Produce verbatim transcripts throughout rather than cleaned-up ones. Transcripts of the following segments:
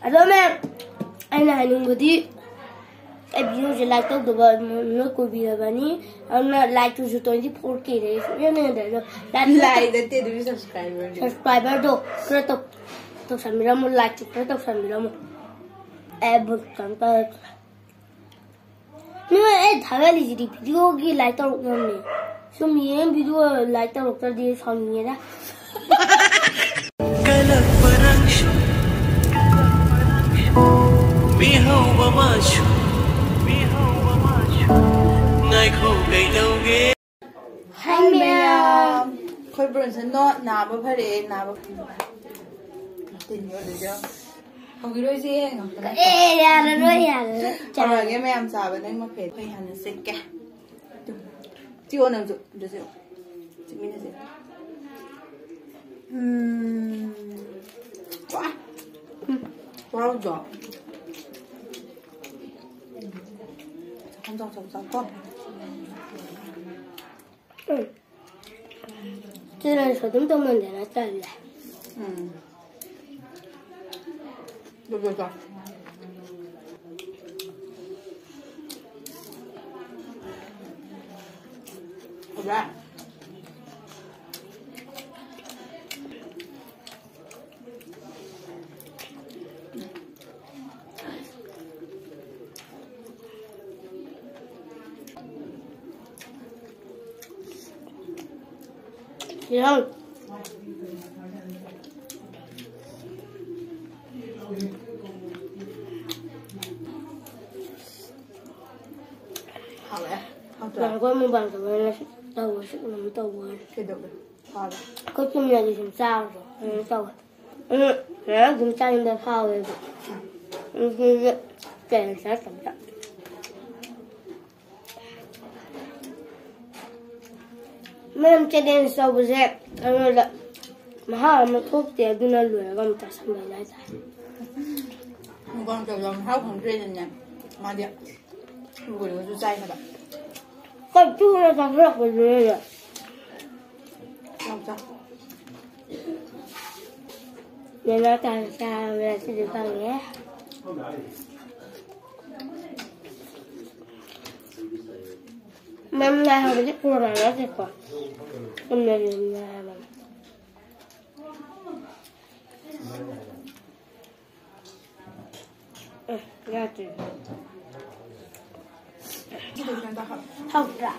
ꯑꯗꯣ ꯃꯦꯝ, ꯑꯩꯅ ꯍꯥꯏꯅꯤꯡꯕꯗꯤ ꯑꯩ ꯚꯤꯗꯤꯑꯣꯁꯦ ꯂꯥꯏꯛ ꯇꯧꯗꯕ ꯅꯣꯏ ꯀꯨꯏꯕꯤꯔꯕꯅꯤ꯫ ꯑꯗꯨꯅ ꯂꯥꯏꯛꯇꯨꯁꯨ ꯇ꯭ꯋꯦꯟꯇꯤ ꯐꯣꯔ ꯀꯦꯗꯒꯤ ꯁꯨꯛꯍꯦꯟ ꯍꯦꯟꯗ꯭ꯔꯦ꯫ ꯑꯗꯣ ꯂꯥꯏꯛ ꯂꯥꯏꯛ ꯅꯠꯇꯦ, ꯑꯗꯨꯗꯤ ꯁꯕꯁꯀ꯭ꯔꯥꯏꯕꯔꯅꯤ꯫ ꯁꯕꯁꯀ꯭ꯔꯥꯏꯕꯔꯗꯣ ꯈꯔ ꯇꯧ-, ꯇꯧꯁꯟꯕꯤꯔꯝꯃꯣ, ꯂꯥꯏꯛꯁꯦ ꯈꯔ ꯇꯧꯁꯟꯕꯤꯔꯝꯃꯣ꯫ ꯑꯩ ꯕꯨꯠ ꯀꯩꯅꯣ ꯇꯧꯔꯦ꯫ ꯅꯣꯏ ꯑꯩ ꯊꯥꯒꯠꯂꯤꯁꯤꯗꯤ ꯚꯤꯗꯤꯑꯣꯒꯤ ꯂꯥꯏꯛ ꯇꯧꯔꯛꯅꯕꯅꯦ꯫ ꯁꯨꯝ ꯌꯦꯡ ꯚꯤꯗꯤꯑꯣ ꯂꯥꯏꯛ ꯇꯧꯔꯛꯇ꯭ꯔꯗꯤ ꯁꯥꯎꯅꯤꯡꯉꯦꯗ꯫ ꯀꯜꯂꯛꯄ ꯅꯪꯁꯨ, ꯃꯤꯍꯧꯕ ꯃꯥꯁꯨ, ꯉꯥꯏꯈꯣ ꯀꯩꯗꯧꯒꯦ? ꯍꯥꯏ ꯃꯌꯥꯝ꯫ ꯑꯩꯈꯣꯏ ꯕ꯭ꯔꯣꯟꯁꯟꯗꯣ ꯅꯥꯕ ꯐꯔꯛꯑꯦ, ꯅꯥꯕ꯫ ꯇꯤꯟ ꯌꯣꯠꯂꯤꯁꯦ ꯌꯦꯡꯉꯣ꯫ ꯍꯧꯈꯤꯔꯣꯏꯁꯦ, ꯉꯝꯇ ꯅꯠꯇꯦ꯫ ꯑꯦ, ꯌꯥꯔꯔꯣꯏ, ꯌꯥꯔꯔꯣꯏ꯫ ꯍꯧꯔꯛꯑꯒꯦ ꯃꯌꯥꯝ ꯆꯥꯕ ꯅꯪ ꯃꯈꯩ꯫ ꯑꯩꯈꯣꯏ ꯍꯥꯟꯅ ꯆꯤꯛꯀꯦ꯫ ꯆꯤꯛꯑꯣ ꯅꯪꯁꯨ꯫ ꯑꯗꯨꯁꯨ ꯆꯤꯛꯃꯤꯟꯅꯁꯦ꯫ ꯎꯝ꯫ ꯋꯥ꯫ ꯋꯥꯔꯧꯗ꯭ꯔꯣ? ꯆꯥꯎ, ꯆꯥꯎ, ꯆꯥꯎ, ꯆꯥꯎ, ꯀꯣ꯫ ꯎꯝ꯫ ꯆꯤꯜꯍꯟꯁꯨ ꯑꯗꯨꯝ ꯇꯧꯃꯟꯗꯅ ꯇꯜꯂꯦ꯫ ꯎꯝ꯫ ꯑꯗꯨ ꯆꯥꯎ꯫ ꯍꯥꯎꯕ꯭ꯔꯥ? ꯌꯦꯡ꯫ ꯍꯥꯎꯋꯦ꯫ ꯍꯥꯎꯇ꯭ꯔꯥ? ꯉꯥꯏꯈꯣ, ꯃꯨꯛꯕꯥꯡ ꯇꯧꯕ ꯑꯣꯏꯅ ꯇꯧꯕ, ꯁꯤ ꯀꯩꯅꯣꯝ ꯇꯧꯕ ꯑꯣꯏꯅ꯫ ꯀꯩꯗꯧꯒꯦ? ꯍꯥꯎꯋꯦ꯫ ꯑꯩꯈꯣꯏ ꯆꯨꯝꯅꯒꯤ ꯁꯨꯝ ꯆꯥꯕꯗꯣ, ꯀꯩꯅꯣ ꯇꯧꯋꯦ꯫ ꯎꯝ, ꯉꯔꯥꯡ ꯑꯗꯨꯝ ꯆꯥꯅꯤꯡꯕ ꯐꯥꯎꯋꯦꯕ꯫ ꯎꯝ꯫ ꯑꯗꯨꯗꯤ ꯀꯩꯅꯣ ꯆꯥꯗꯕꯗ꯫ ꯃꯌꯥꯝ ꯆꯦꯂꯦꯟꯖ ꯇꯧꯕꯁꯦ ꯑꯩꯉꯣꯟꯗ ꯃꯍꯥꯎ ꯑꯃ ꯊꯣꯛꯇꯦ, ꯑꯗꯨꯅ ꯂꯣꯏꯔꯒ ꯑꯃꯨꯛ ꯆꯥꯁꯟꯕ ꯍꯥꯏꯇꯥꯔꯦ꯫ ꯃꯨꯛꯕꯥꯡ ꯇꯧꯕꯗ ꯃꯍꯥꯎ ꯈꯪꯗ꯭ꯔꯦꯗꯅꯦ, ꯃꯥꯗꯤ ꯂꯣꯏꯔꯒꯁꯨ ꯆꯥꯏ ꯍꯥꯏꯕ꯫ ꯀꯩ ꯊꯨꯅ ꯆꯥꯁꯤꯜꯂꯛꯄꯗꯨꯅꯅꯦ꯫ ꯆꯥꯎ, ꯆꯥꯎ꯫ ꯅꯦꯅꯥ ꯇꯥꯅ ꯆꯥꯔꯕꯅꯤꯅ ꯁꯤꯗꯤ ꯐꯪꯉꯦ꯫ ꯃꯝ ꯂꯥꯏ ꯍꯧꯕꯗꯤ ꯀꯣꯔꯣꯅꯥ ꯅꯠꯇꯦꯀꯣ꯫ ꯆꯨꯝꯅꯒꯤ ꯃꯝ ꯂꯥꯏ ꯍꯥꯏꯕꯅꯤ꯫ ꯎꯝ, ꯌꯥꯗ꯭ꯔꯦ꯫ ꯍꯥꯎꯇ꯭ꯔꯥ?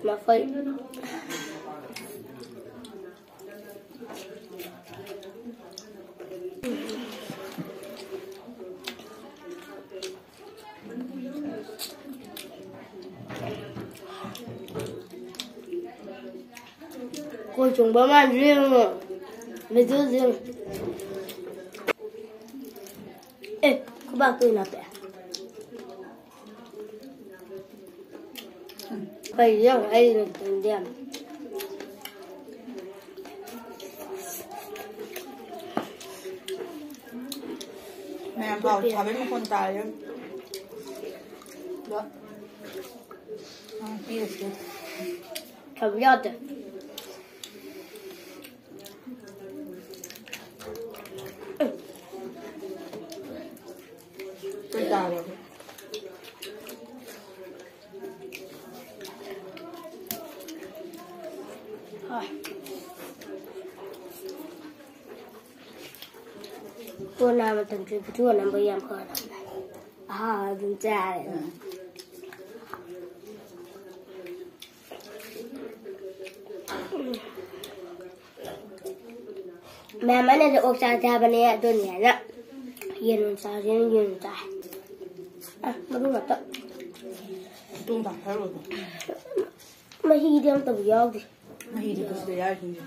ꯃꯈꯣꯏ ꯀꯣꯏ ꯆꯣꯡꯕ ꯃꯥꯟꯗ꯭ꯔꯦ ꯌꯦꯡꯉꯣ꯫ ꯚꯤꯗꯤꯑꯣꯁꯦ ꯌꯦꯡꯉꯣ꯫ ꯑꯦ, ꯈꯨꯕꯥꯛꯇ ꯑꯣꯏꯅ ꯍꯥꯞꯄꯛꯑꯦ꯫ ꯀꯩꯁꯦ ꯌꯥꯝ ꯍꯩꯅ ꯇꯧꯗꯦ ꯌꯥꯝ꯫ ꯃꯌꯥꯝ ꯄꯥꯎ ꯊꯥꯕꯩ ꯃꯈꯣꯟ ꯇꯥꯔꯦ꯫ ꯑꯗꯣ ꯅꯪ ꯄꯤꯔꯁꯤ꯫ ꯊꯝ ꯌꯥꯗꯦ꯫ ꯀꯩ ꯇꯥꯔꯕ? ꯍꯣꯏ꯫ ꯀꯣꯔꯣꯅꯥ ꯃꯇꯝꯁꯦ ꯚꯤꯗꯤꯑꯣ ꯅꯝꯕ ꯌꯥꯝ ꯐꯔꯕꯅꯦ꯫ ꯑꯍꯥꯎ ꯑꯗꯨꯝ ꯆꯥꯔꯦ꯫ ꯎꯝ꯫ ꯃꯌꯥꯝ ꯑꯩꯅꯗꯤ ꯑꯣꯛ ꯆꯥꯁꯦ ꯍꯥꯏꯕꯅꯦ, ꯑꯗꯨꯅꯤ ꯍꯥꯏꯅ ꯌꯦꯟ ꯑꯣꯏꯅ ꯆꯥꯁꯦꯅ ꯌꯦꯟ ꯑꯣꯏꯅ ꯆꯥꯏ꯫ ꯑ, ꯃꯔꯨ ꯉꯥꯛꯇ꯫ ꯃꯇꯣꯡ ꯇꯥꯈꯥꯏꯔꯣ ꯑꯗꯣ꯫ ꯃꯍꯤꯗꯤ ꯑꯝꯇꯕꯨ ꯌꯥꯎꯗꯦ꯫ ꯃꯍꯤꯗꯤ ꯀꯩꯁꯨ ꯌꯥꯎꯔꯤꯁꯤꯅꯦ꯫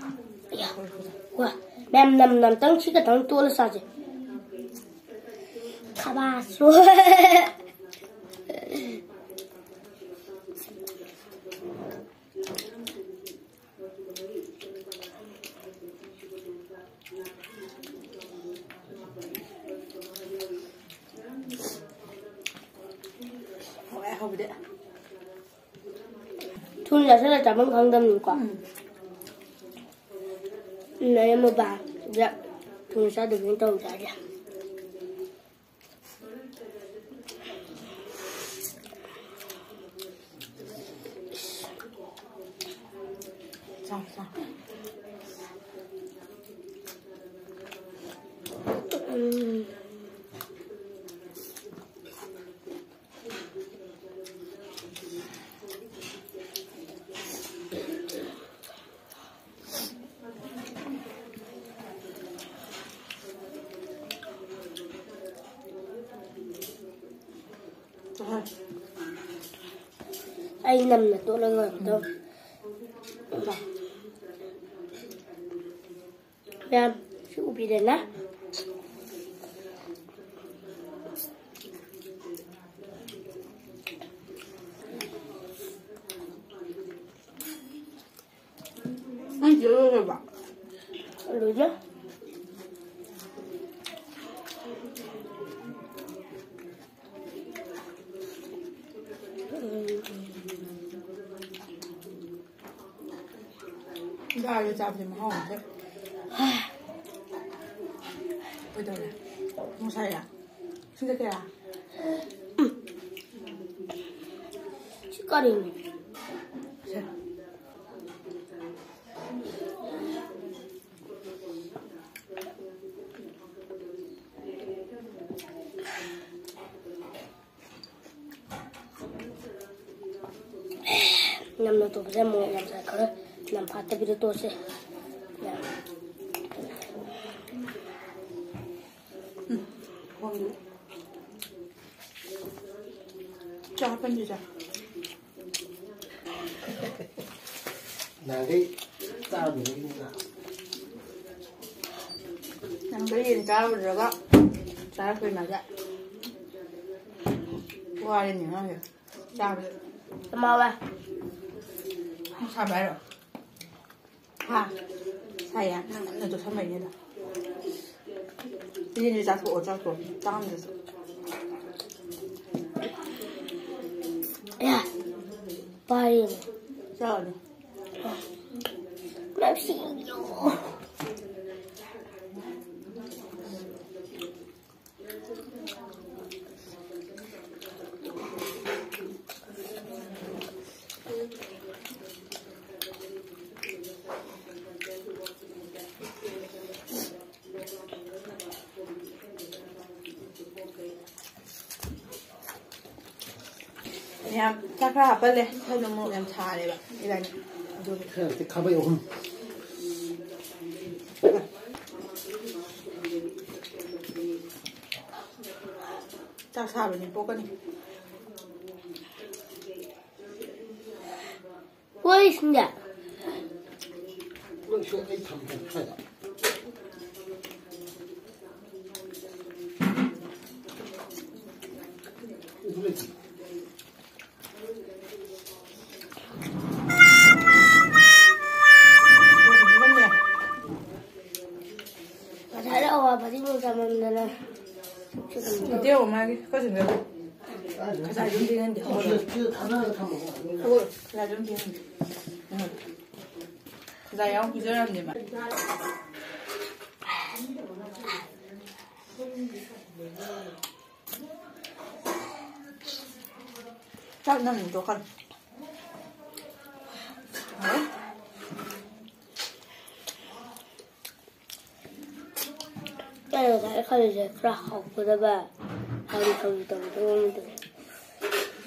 ꯋꯥ, ꯃꯌꯥꯝ ꯅꯝ ꯅꯝꯇꯪ ꯁꯤ ꯈꯛꯇꯪ ꯇꯣꯠꯂ ꯆꯥꯁꯦ꯫ ꯈꯕꯥꯁꯨ꯫ ꯍꯥꯎꯋꯦ, ꯍꯥꯎꯕꯗꯤ꯫ ꯊꯨꯅ ꯆꯥꯁꯤꯜꯂ ꯆꯥꯐꯝ ꯈꯪꯗꯕꯅꯤꯀꯣ꯫ ꯎꯝ꯫ ꯑꯩ ꯃꯨꯛꯕꯥꯡꯗ ꯊꯨꯝ ꯆꯥꯗꯕꯤ ꯑꯣꯏꯅ ꯇꯧꯖꯔꯒꯦ꯫ ꯆꯥꯎ, ꯆꯥꯎ꯫ ꯎꯝ꯫ ꯑꯩ ꯅꯝꯅ ꯇꯣꯠꯂꯒ ꯑꯣꯏꯅ ꯇꯧ꯫ ꯃꯌꯥꯝ ꯁꯤ ꯎꯕꯤꯔꯦꯅ꯫ ꯅꯪ ꯆꯦ ꯂꯣꯏꯈ꯭ꯔꯕ? ꯂꯣꯏꯔꯦ꯫ ꯗꯥꯜꯒ ꯆꯥꯕꯁꯦ ꯃꯍꯥꯎ ꯑꯃ ꯊꯣꯛꯑꯦ꯫ ꯀꯩꯗꯧꯔꯦ? ꯅꯨꯡꯁꯥꯏꯔꯥ? ꯁꯤꯗ ꯀꯌꯥ? ꯁꯤ ꯀꯔꯤꯅꯣ? ꯁꯦ꯫ ꯅꯝꯅ ꯇꯣꯠꯄꯁꯦ ꯃꯣꯔꯣꯛ ꯌꯥꯝ ꯁꯥꯏ꯫ ꯈꯔ ꯅꯝ ꯐꯥꯠꯇꯕꯤꯗ ꯇꯣꯠꯁꯦ꯫ ꯎꯝ, ꯈꯣꯡꯗꯨ꯫ ꯆꯥ ꯍꯥꯞꯄꯟꯁꯤ ꯆꯥ꯫ ꯅꯍꯥꯟꯈꯩ ꯆꯥꯗꯕꯒꯤꯅꯤꯅ꯫ ꯅꯍꯥꯟꯈꯩ ꯌꯦꯟ ꯆꯥꯔꯨꯗ꯭ꯔꯒ ꯆꯥꯔꯛꯄꯩ ꯃꯥꯁꯦ꯫ ꯋꯥꯔꯦꯅꯦ ꯑꯉꯥꯡꯁꯦ ꯆꯥꯕꯗ꯫ ꯌꯥꯝ ꯍꯥꯎꯋꯦ꯫ ꯁꯥꯕ ꯍꯥꯏꯔꯣ? ꯍꯥ? ꯁꯥꯏꯌꯦ? ꯅꯪ ꯅꯝꯅ ꯇꯣꯠꯁꯟꯕꯩꯅꯦ ꯑꯗꯣ꯫ ꯏꯅꯦꯗꯤ ꯆꯥꯊꯣꯛꯑꯣ, ꯆꯥꯛꯇꯣ꯫ ꯆꯥꯛ ꯑꯝꯇ ꯆꯥ-, ꯑꯌꯥ! ꯄꯥꯏꯔꯦꯅꯦ꯫ ꯆꯥꯎꯅꯦ꯫ ꯃꯌꯥꯝ ꯁꯤꯒ꯭ꯔꯣ꯫ ꯃꯌꯥꯝ ꯆꯥꯛ ꯈꯔ ꯍꯥꯞꯄꯜꯂꯦ, ꯁ꯭ꯋꯥꯏꯗ ꯃꯣꯔꯣꯛ ꯌꯥꯝ ꯁꯥꯔꯦꯕ ꯏꯕꯥꯅꯤ꯫ ꯑꯗꯨꯒꯤ ꯈꯔ ꯅꯠꯇꯦ, ꯈꯥꯕꯩ ꯑꯍꯨꯝ꯫ ꯆꯥꯛ ꯁꯥꯕꯅꯤ ꯄꯣꯛꯀꯅꯤ꯫ ꯍꯣꯏ, ꯁꯤꯡꯖꯥ꯫ ꯂꯣꯏ ꯁꯣꯛ ꯑꯩ ꯊꯝꯒꯦ ꯁ꯭ꯋꯥꯏꯗ꯫ ꯉꯁꯥꯏꯗ ꯑꯋꯥ ꯐꯗꯤꯒꯣꯝ ꯆꯥꯃꯟꯗꯅ ꯏꯇꯦ ꯃꯥꯒꯤ ꯀꯣꯏꯁꯟꯗ ꯉꯁꯥꯏ ꯑꯗꯨꯝ ꯊꯦꯡꯍꯟꯗꯦ꯫ ꯍꯧꯒꯠꯂꯣ꯫ ꯉꯁꯥꯏ ꯑꯗꯨꯝ ꯊꯦꯡꯍꯟꯗꯦ꯫ ꯎꯝ꯫ ꯉꯁꯥꯏ ꯌꯥꯎ ꯄꯤꯖꯔꯝꯅꯦꯕ꯫ ꯆꯥꯛ ꯅꯪ ꯇꯣꯛꯈ꯭ꯔꯣ꯫ ꯑꯩꯅ ꯉꯁꯥꯏ ꯈꯜꯂꯤꯁꯦ ꯈꯔ ꯍꯥꯎꯒꯗꯕ, ꯍꯥꯎꯔꯤ ꯍꯥꯎꯔꯤ ꯇꯧꯒꯗꯕ ꯑꯃ ꯂꯩ꯫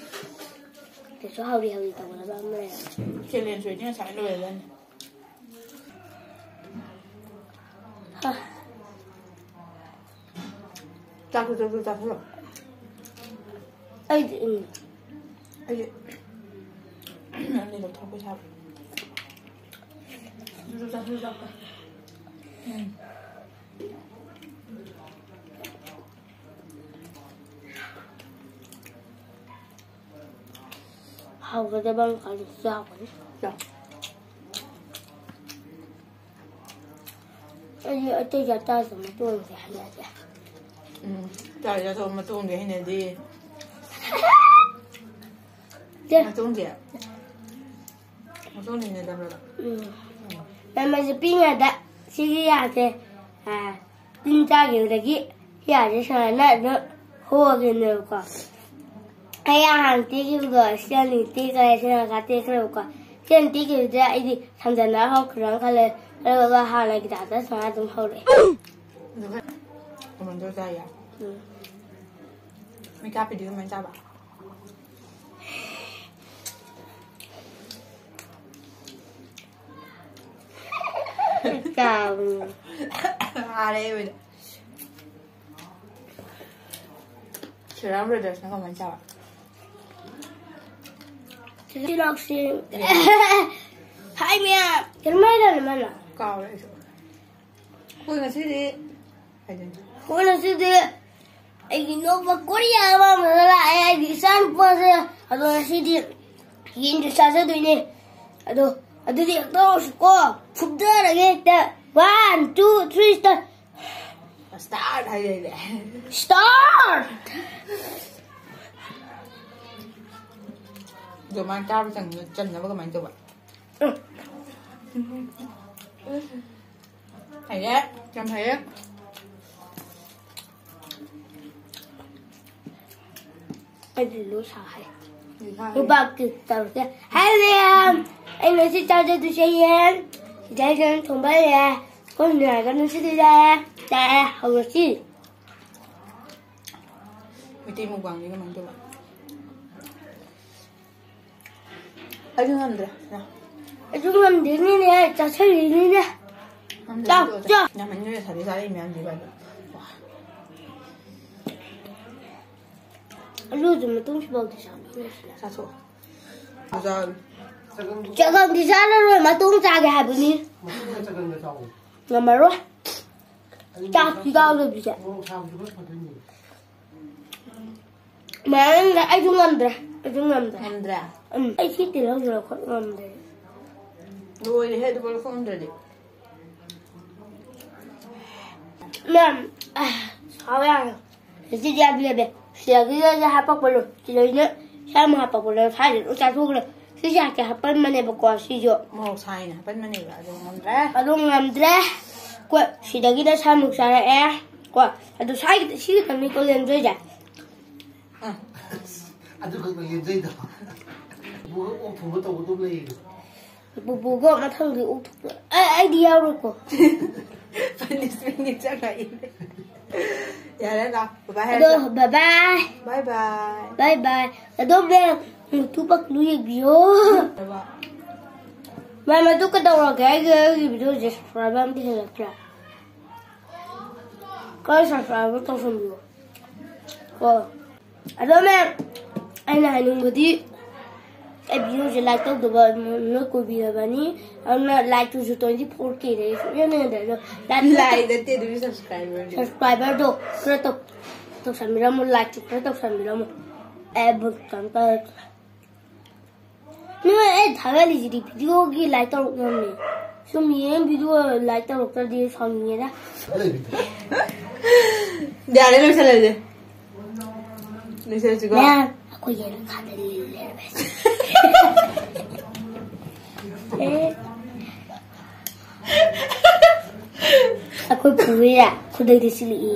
ꯀꯩꯁꯨ ꯍꯥꯎꯔꯤ ꯍꯥꯎꯔꯤ ꯇꯧꯒꯗꯕ ꯑꯃ ꯂꯩ꯫ ꯆꯦꯂꯦꯟꯖ ꯑꯣꯏꯗꯤ ꯉꯁꯥꯏ ꯂꯣꯏꯔꯗꯝꯅꯤ꯫ ꯍꯥ꯫ ꯆꯥꯛꯁꯨ, ꯆꯥꯛꯁꯨ ꯆꯥꯁꯤꯜꯂꯣ꯫ ꯑꯩꯗꯤ, ꯎꯝ꯫ ꯑꯩꯗꯤ ꯑꯅꯤ ꯂꯧꯊꯣꯛꯄ ꯁꯥꯕ꯫ ꯆꯥꯛꯁꯨ, ꯆꯥꯛꯁꯨ ꯆꯥꯛꯄ꯫ ꯎꯝ꯫ ꯍꯥꯎꯒꯗꯕ ꯑꯃ ꯈꯜꯂꯤ ꯆꯥꯎꯕꯅꯤ꯫ ꯆꯥꯎ꯫ ꯑꯩꯗꯤ ꯑꯇꯩ ꯆꯥꯛ ꯆꯥꯗꯕ ꯃꯇꯣꯡꯁꯦ ꯍꯩꯅꯗꯦ꯫ ꯎꯝ, ꯆꯥꯛ ꯆꯥꯗꯕ ꯃꯇꯣꯡꯗꯤ ꯍꯩꯅꯗꯦ꯫ ꯇꯦ꯫ ꯃꯇꯣꯡꯁꯦ? ꯃꯇꯣꯡꯗꯤ ꯍꯩꯅꯗꯕ꯭ꯔꯕ? ꯎꯝ꯫ ꯃꯃꯜꯁꯦ ꯄꯤꯛꯏꯉꯩꯗ ꯁꯤꯒꯤ ꯌꯥꯁꯦ, ꯑꯥ, ꯇꯤꯟ ꯆꯥꯈꯤꯕꯗꯒꯤ ꯁꯤ ꯌꯥꯁꯦ ꯁꯨꯃꯥꯏꯅ ꯑꯗꯨꯝ ꯍꯣꯒꯤꯅꯦꯕꯀꯣ꯫ ꯑꯩ ꯍꯥꯟꯅ ꯇꯦꯛꯈꯤꯕꯗꯣ ꯁꯤ ꯑꯅꯤ ꯇꯦꯛꯈ꯭ꯔꯦ, ꯁꯤ ꯉꯥꯛꯇ ꯇꯦꯛꯈ꯭ꯔꯦꯕꯀꯣ꯫ ꯁꯤ ꯑꯅꯤ ꯇꯦꯛꯈꯤꯕꯗ ꯑꯩꯗꯤ ꯁꯝꯖꯟꯅ ꯍꯧꯈ꯭ꯔꯅ ꯈꯜꯂꯦ꯫ ꯑꯗꯨꯒ ꯍꯥꯟꯅꯒꯤ ꯇꯥꯏꯞꯇ ꯁꯨꯃꯥꯏꯅ ꯑꯗꯨꯝ ꯍꯧꯔꯛꯑꯦ꯫ ꯑꯗꯨꯒ ꯀꯃꯥꯏꯅ ꯇꯧꯔ ꯆꯥꯏꯌꯦ? ꯎꯝ꯫ ꯃꯩ ꯀꯥꯞꯄꯤꯗꯤ ꯀꯃꯥꯏꯅ ꯆꯥꯕ? ꯆꯥꯕꯅꯤ꯫ ꯍꯥꯔꯦ ꯑꯩ ꯑꯣꯏꯅ꯫ ꯁꯤꯔꯥꯝ ꯕ꯭ꯔꯗꯔꯁꯅ ꯀꯃꯥꯏꯅ ꯆꯥꯕ? ꯁꯤꯂꯣꯛꯁꯤ꯫ ꯍꯥꯏ ꯃꯌꯥꯝ꯫ ꯀꯔꯝꯍꯥꯏꯅ ꯃꯥꯅ? ꯀꯥꯎꯔꯦ ꯑꯩꯁꯨ꯫ ꯑꯩꯈꯣꯏ ꯉꯁꯤꯗꯤ ꯀꯩꯗꯧꯅꯤ? ꯑꯩꯈꯣꯏ ꯉꯁꯤꯗꯤ ꯑꯩꯒꯤ ꯅꯣꯛꯄ ꯀꯣꯔꯤꯌꯥ ꯑꯃ ꯑꯃꯗ ꯂꯥꯛꯑꯦ, ꯑꯩꯒꯤ ꯏꯆꯥ ꯅꯨꯄꯥꯁꯦ꯫ ꯑꯗꯣ ꯉꯁꯤꯗꯤ ꯌꯦꯟꯁꯨ ꯆꯥꯖꯗꯣꯏꯅꯦ꯫ ꯑꯗꯣ ꯑꯗꯨꯗꯤ ꯍꯦꯛꯇ ꯍꯧꯔꯁꯤꯀꯣ꯫ ꯐꯨꯞꯊꯔꯒꯦ ꯍꯦꯛꯇ꯫ One, two, three, start꯫ Start ꯍꯥꯏꯔꯦꯅꯦ꯫ Start! ꯑꯗꯣ ꯃꯥ ꯆꯥꯕ ꯆꯪ-, ꯆꯟꯅꯕ ꯀꯃꯥꯏꯅ ꯇꯧꯕ? ꯎꯝ꯫ ꯍꯩꯔꯦ꯫ ꯌꯥꯝ ꯍꯩꯔꯦ꯫ ꯑꯩꯗꯤ ꯂꯣꯏ ꯁꯥ ꯍꯩ꯫ ꯂꯣꯏ ꯁꯥ ꯍꯩ꯫ ꯂꯨꯄꯥ ꯀꯤꯛ ꯇꯧꯔꯁꯦ꯫ ꯍꯥꯏ ꯃꯌꯥꯝ, ꯑꯩ ꯉꯁꯤ ꯆꯥꯖꯗꯣꯏꯁꯦ ꯌꯦꯟ꯫ ꯁꯤꯗ ꯌꯦꯟ ꯊꯣꯡꯕ ꯂꯩꯔꯦ꯫ ꯑꯩꯈꯣꯏ ꯅꯨꯡꯉꯥꯏꯒꯅꯨ ꯁꯤꯗꯤ ꯆꯥꯔꯦ꯫ ꯆꯥꯔꯦ꯫ ꯍꯧꯔꯁꯤ꯫ ꯃꯩꯇꯩ ꯃꯨꯛꯕꯥꯡꯗꯤ ꯀꯃꯥꯏꯅ ꯇꯧꯕ? ꯑꯩꯁꯨ ꯉꯝꯗ꯭ꯔꯦ꯫ ꯑꯩꯁꯨ ꯉꯝꯗꯦꯅꯤꯅꯦ, ꯆꯥꯁꯜꯂꯤꯅꯤꯅꯦ꯫ ꯉꯝꯗ꯭ꯔꯦ, ꯆꯥꯎ, ꯇꯣꯛꯑꯁꯦ꯫ ꯆꯥꯎ꯫ ꯌꯥꯝꯃꯟꯈ꯭ꯔꯦ, ꯉꯁꯥꯏꯗꯩ ꯆꯥꯔꯛꯏ ꯃꯌꯥꯝꯁꯤꯒ ꯑꯗꯨꯝ꯫ ꯋꯥ꯫ ꯑꯂꯨꯗꯨ ꯃꯇꯨꯡ ꯁꯤꯐꯥꯎꯗꯤ ꯆꯥꯕꯤꯔꯣꯏꯁꯤꯅ꯫ ꯆꯥꯊꯣꯛꯑꯣ꯫ ꯆꯥꯔꯨ꯫ ꯆꯒꯪꯗꯤ ꯆꯥꯔꯔꯣꯏ, ꯃꯇꯣꯡ ꯆꯥꯒꯦ ꯍꯥꯏꯕꯅꯤ꯫ ꯃꯇꯨꯡꯗ ꯆꯒꯪꯗ ꯆꯥꯎ꯫ ꯉꯝꯃꯔꯣꯏ꯫ ꯑꯗꯨ ꯆꯥꯛꯇꯤ ꯌꯥꯎꯗꯕꯤꯗ꯫ ꯃꯣꯔꯣꯛ ꯁꯥꯕꯁꯨ ꯈꯔ ꯐꯗꯣꯏꯅꯦ꯫ ꯃꯌꯥꯝꯅ ꯑꯩꯁꯨ ꯉꯝꯗ꯭ꯔꯦ꯫ ꯑꯩꯁꯨ ꯉꯝꯗ꯭ꯔꯦ꯫ ꯉꯝꯗ꯭ꯔꯦ? ꯎꯝ꯫ ꯑꯩ ꯁꯤ ꯇꯤꯜꯍꯧꯁꯦ ꯂꯧꯈꯠ ꯉꯝꯗ꯭ꯔꯦ꯫ ꯂꯣꯏꯔꯦꯍꯦ, ꯑꯗꯨꯕꯨ ꯂꯧꯈꯠ ꯉꯝꯗ꯭ꯔꯗꯤ꯫ ꯃꯦꯝ, ꯑ, ꯁꯥꯎ ꯌꯥꯔꯦ꯫ ꯁꯤꯗꯤ ꯌꯥꯝ ꯂꯦꯝꯃꯦ꯫ ꯁꯤꯗꯒꯤꯗꯤ ꯍꯥꯄꯛꯄꯗꯣ꯫ ꯁꯤꯗꯩꯅ ꯁ꯭ꯋꯥꯏꯃꯨꯛ ꯍꯥꯄꯛꯄꯗꯣ꯫ ꯁ꯭ꯋꯥꯏꯗ ꯂꯣꯏ ꯆꯥꯊꯣꯛꯈ꯭ꯔꯦ꯫ ꯁꯤꯁꯦ ꯍꯥꯞꯀꯦ ꯍꯥꯄꯟꯕꯅꯦꯕꯀꯣ, ꯁꯤꯁꯨ꯫ ꯃꯣꯔꯣꯛ ꯁꯥꯏꯅ ꯍꯥꯄꯟꯕꯅꯦꯕ, ꯑꯗꯨ ꯉꯝꯗ꯭ꯔꯦ꯫ ꯑꯗꯨ ꯉꯝꯗ꯭ꯔꯦ꯫ ꯀꯣ, ꯁꯤꯗꯒꯤꯅ ꯁ꯭ꯋꯥꯏꯃꯨꯛ ꯆꯥꯔꯛꯑꯦ꯫ ꯀꯣ, ꯑꯗꯨ ꯁ꯭ꯋꯥꯏꯒꯤ, ꯁꯤ ꯈꯛꯇꯅꯤꯀꯣ ꯂꯦꯝꯖꯩꯁꯦ꯫ ꯑ꯫ ꯑꯗꯨ ꯈꯛꯇ ꯂꯦꯝꯖꯩꯗꯣ꯫ ꯄꯨꯄꯨꯒ ꯑꯣꯛ ꯊꯣꯡꯕ ꯇꯧꯒꯗꯧ ꯂꯩꯌꯦ꯫ ꯄꯨꯄꯨꯒ ꯃꯊꯪꯗꯤ ꯑꯣꯛ ꯊꯣꯡꯕ꯫ ꯑꯩ, ꯑꯩꯗꯤ ꯌꯥꯎꯔꯣꯏꯀꯣ꯫ Punishment ꯅꯤ ꯆꯪꯉꯛꯏꯅꯦ꯫ ꯌꯥꯔꯦ, ꯂꯥꯛꯑꯣ꯫ ꯕꯥꯏ ꯕꯥꯏ ꯑꯗꯣ, ꯍꯥꯏꯔꯁꯤ꯫ ꯕꯥꯏ ꯕꯥꯏ꯫ ꯕꯥꯏ ꯕꯥꯏ꯫ ꯕꯥꯏ ꯕꯥꯏ꯫ ꯑꯗꯣ, ꯃꯦꯝ, ꯃꯨꯇꯨ ꯄꯛꯂꯨ ꯌꯦꯡꯕꯤꯌꯣ꯫ ꯕꯥꯏ ꯕꯥꯏ꯫ ꯃꯌꯥꯝ ꯑꯗꯨ ꯀꯩꯗꯧꯔꯒꯦ? ꯑꯩꯒꯤ ꯑꯩꯒꯤ ꯚꯤꯗꯤꯑꯣꯁꯦ ꯁꯕꯁꯀ꯭ꯔꯥꯏꯕ ꯑꯝꯇ ꯍꯦꯜꯂꯛꯇ꯭ꯔꯦ꯫ ꯀꯔ ꯁꯕꯁꯀ꯭ꯔꯥꯏꯕ ꯇꯧꯁꯟꯕꯤꯌꯣ꯫ ꯀꯣ ꯑꯗꯣ ꯃꯌꯥꯝ, ꯑꯩꯅ ꯍꯥꯏꯅꯤꯡꯕꯗꯤ ꯑꯩ ꯚꯤꯗꯤꯑꯣꯁꯦ ꯂꯥꯏꯛ ꯇꯧꯗꯕ ꯅꯣꯏ ꯀꯨꯏꯕꯤꯔꯕꯅꯤ꯫ ꯑꯗꯨꯅ ꯂꯥꯏꯛꯇꯨꯁꯨ ꯇ꯭ꯋꯦꯟꯇꯤ ꯐꯣꯔ ꯀꯦꯗꯒꯤ ꯁꯨꯡꯍꯦꯟ ꯍꯦꯟꯗ꯭ꯔꯦ꯫ ꯑꯗꯣ ꯂꯥꯏꯛ ꯂꯥꯏꯛ ꯅꯠꯇꯦ, ꯑꯗꯨꯗꯤ ꯁꯕꯁꯀ꯭ꯔꯥꯏꯕꯔ꯫ ꯁꯕꯁꯀ꯭ꯔꯥꯏꯕꯔꯗꯣ ꯈꯔ ꯇꯧ-, ꯇꯧꯁꯟꯕꯤꯔꯝꯃꯣ, ꯂꯥꯏꯛꯁꯨ ꯈꯔ ꯇꯧꯁꯟꯕꯤꯔꯝꯃꯣ꯫ ꯑꯩ ꯕꯨꯠ ꯀꯩꯝ ꯇꯧꯔꯛꯇ꯭ꯔꯦ꯫ ꯅꯣꯏ ꯑꯩ ꯊꯥꯒꯠꯂꯤꯁꯤꯗꯤ ꯚꯤꯗꯤꯑꯣꯒꯤ ꯂꯥꯏꯛ ꯇꯧꯔꯛꯅꯕꯅꯦ꯫ ꯁꯨꯝ ꯌꯦꯡ ꯚꯤꯗꯤꯑꯣ ꯂꯥꯏꯛ ꯇꯧꯔꯛꯇ꯭ꯔꯗꯤ ꯁꯥꯎꯅꯤꯡꯉꯦꯗ꯫ ꯌꯥꯔꯦ, ꯂꯣꯏꯁꯜꯂꯁꯦ꯫ ꯂꯣꯏꯁꯜꯂꯁꯤꯀꯣ꯫ ꯃꯌꯥꯝ, ꯑꯩꯈꯣꯏ ꯌꯦꯟ ꯈꯥꯗ ꯂꯩꯔꯦ꯫ ꯑꯦ꯫ ꯑꯩꯈꯣꯏ ꯄꯨꯔꯤꯔ ꯈꯨꯗꯩꯗ ꯁꯤꯜꯂꯛꯏ꯫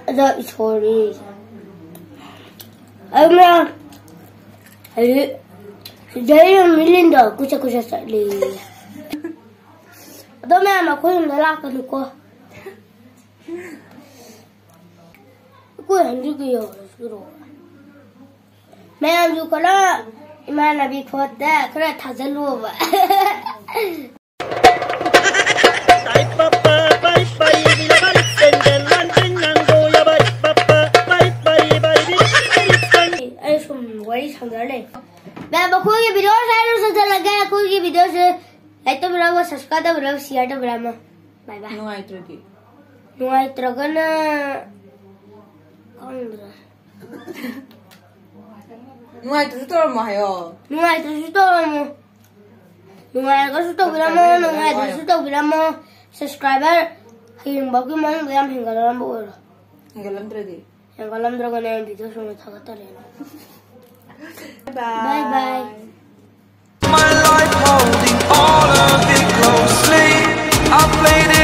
ꯑꯗꯣ ꯏꯁꯣꯔꯤ꯫ ꯑꯗꯨꯅ ꯍꯧꯖꯤꯛ ꯁꯤꯗꯩ ꯃꯤꯂꯤꯟꯗꯣ ꯀꯨꯆꯠ ꯀꯨꯆꯠ ꯆꯠꯂꯤ꯫ ꯑꯗꯣ ꯃꯌꯥꯝ ꯑꯩꯈꯣꯏ ꯌꯨꯝꯗ ꯂꯥꯛꯀꯅꯨꯀꯣ꯫ ꯑꯩꯈꯣꯏ ꯍꯟꯗꯛꯀꯤ ꯌꯧꯔꯁꯤꯔꯣ? ꯃꯌꯥꯝꯁꯨ ꯈꯔ ꯏꯃꯥꯟꯅꯕꯤ ꯈꯣꯠꯇ ꯈꯔ ꯊꯥꯖꯜꯂꯣꯕ꯫ ꯑꯩ ꯁꯨꯝ ꯋꯥꯔꯤ ꯁꯥꯟꯅꯔ ꯂꯩ꯫ ꯃꯌꯥꯝ, ꯃꯈꯣꯏꯒꯤ ꯚꯤꯗꯤꯑꯣ ꯁ꯭ꯋꯥꯏꯗ ꯂꯣꯏꯁꯤꯟꯖꯔꯒꯦ꯫ ꯑꯩꯈꯣꯏꯒꯤ ꯚꯤꯗꯤꯑꯣꯁꯦ ꯂꯥꯏꯛ ꯇꯧꯕꯤꯔꯝꯃꯣ, ꯁꯕꯁꯀ꯭ꯔꯥꯏꯕ ꯇꯧꯕꯤꯔꯝꯃꯣ, ꯁꯤꯌꯥꯔ ꯇꯧꯕꯤꯔꯝꯃꯣ꯫ ꯕꯥꯏ ꯕꯥꯏ꯫ ꯅꯨꯡꯉꯥꯏꯇ꯭ꯔꯗꯤ? ꯅꯨꯡꯉꯥꯏꯇ꯭ꯔꯒꯅ ꯈꯪꯗ꯭ꯔꯦ꯫ ꯅꯨꯡꯉꯥꯏꯇ꯭ꯔꯁꯨ ꯇꯧꯔꯝꯃꯣ ꯍꯥꯏꯌꯣ꯫ ꯅꯨꯡꯉꯥꯏꯇ꯭ꯔꯁꯨ ꯇꯧꯔꯝꯃꯣ꯫ ꯅꯨꯡꯉꯥꯏꯔꯒꯁꯨ ꯇꯧꯕꯤꯔꯝꯃꯣ, ꯅꯨꯡꯉꯥꯏꯇ꯭ꯔꯁꯨ ꯇꯧꯕꯤꯔꯝꯃꯣ꯫ ꯁꯕꯁꯀ꯭ꯔꯥꯏꯕꯔ ꯍꯌꯦꯡꯐꯥꯎꯒꯤ ꯃꯅꯨꯡꯗ ꯌꯥꯝ ꯍꯦꯟꯒꯠꯂꯝꯕ ꯑꯣꯏꯔꯣ꯫ ꯍꯦꯟꯒꯠꯂꯝꯗ꯭ꯔꯗꯤ? ꯍꯦꯟꯒꯠꯂꯝꯗ꯭ꯔꯒꯅ ꯑꯩ ꯚꯤꯗꯤꯑꯣ ꯁꯨꯝ ꯊꯥꯒꯠꯇꯔꯦꯅ꯫ ꯕꯥꯏ ꯕꯥꯏ꯫ ꯕꯥꯏ ꯕꯥꯏ꯫ My life holding all of it closely. I played it